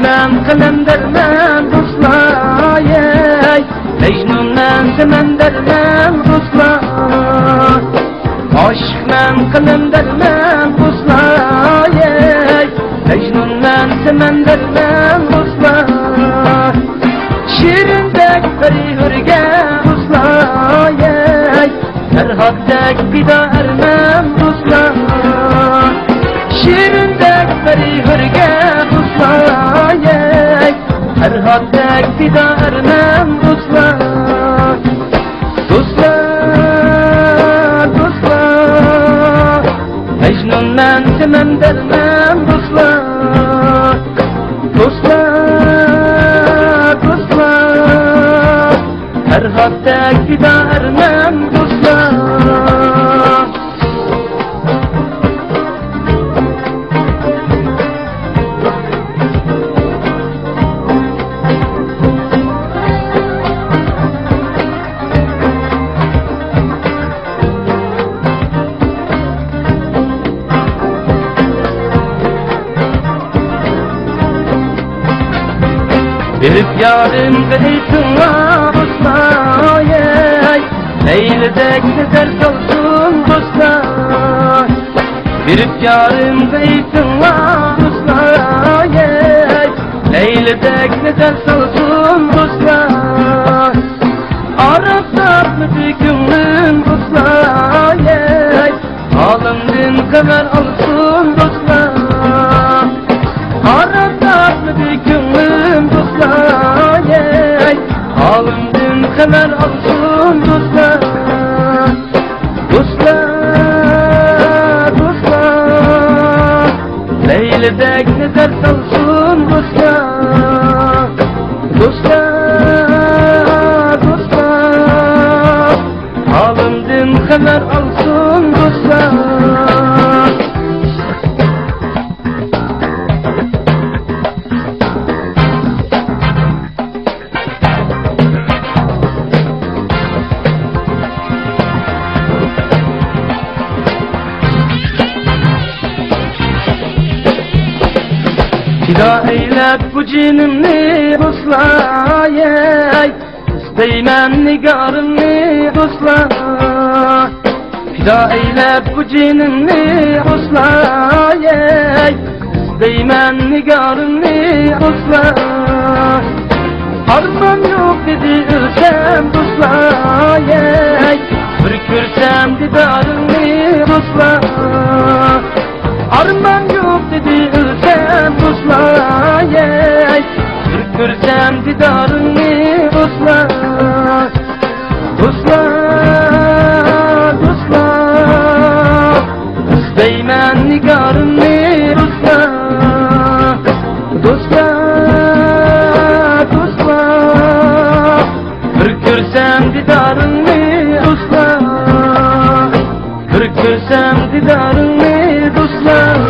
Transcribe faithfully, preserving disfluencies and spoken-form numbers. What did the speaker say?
مەن قەلەندەرمەن دوستلار، ئەي، مەجنۇنمەن سەمەندەرمەن دوستلار. ئاشىقمەن قەلەندەرمەن دوستلار، ئەي، مەجنۇنمەن سەمەندەرمەن دوستلار. شېرىندەك پەرى ھۆرگە دوستلار، ئەي، پەرھاتتەك پىدائەرمەن دوستلار. شېرىندەك پەرى ھۆرگە دوستلار، ئەي، پەرھاتتەك پىدائەرمەن دوستلار. دوستلار، دوستلار، مەجنۇنمەن سەمەندەرمەن دوستلار. دوستلار، دوستلار، پەرھاتتەك پىدائەرمەن دوستلار. بېرىپ يارىمغا ئېيتىڭلار دوستلار، ئەي، لەيلىدەك نەزەر سالسۇن دوستلار. بېرىپ يارىمغا ئېيتىڭلار دوستلار، ئەي، لەيلىدەك نەزەر سالسۇن دوستلار. ئارام تاپمىدى كۆڭلۈم دوستلار، ئەي، ھالىمدىن خەۋەر ئالسۇن دوستلار. ئارام تاپمىدى كۆڭلۈم دوستلار، ئەي، ھالىمدىن خەۋەر ئالسۇن دوستلار. دوستلار، دوستلار، لەيلىدەك نەزەر سالسۇن دوستلار. دوستلار، دوستلار، ھالىمدىن خەۋەر ئالسۇن دوستلار. پىدا ئەيلەپ بۇ جېنىمنى دوستلار، ئەي، ئىزدەيمەن نىگارىمنى دوستلار. پىدا ئەيلەپ بۇ جېنىمنى دوستلار، ئەي، ئىزدەيمەن نىگارىمنى دوستلار. ئارمان يوق دېدى ئۆلسەم دوستلار، ئەي، بىر كۆرسەم دىدارىڭنى دوستلار. ئارمان يوق دېدى ئۆلسەم دوستلار، ئەي، بىر كۆرسەم دىدارىڭنى دوستلار. دوستلار، دوستلار، ئىزدەيمەن نىگارىمنى دوستلار. دوستلار، دوستلار، بىر كۆرسەم دىدارىڭنى دوستلار. بىر كۆرسەم دىدارىڭنى دوستلار.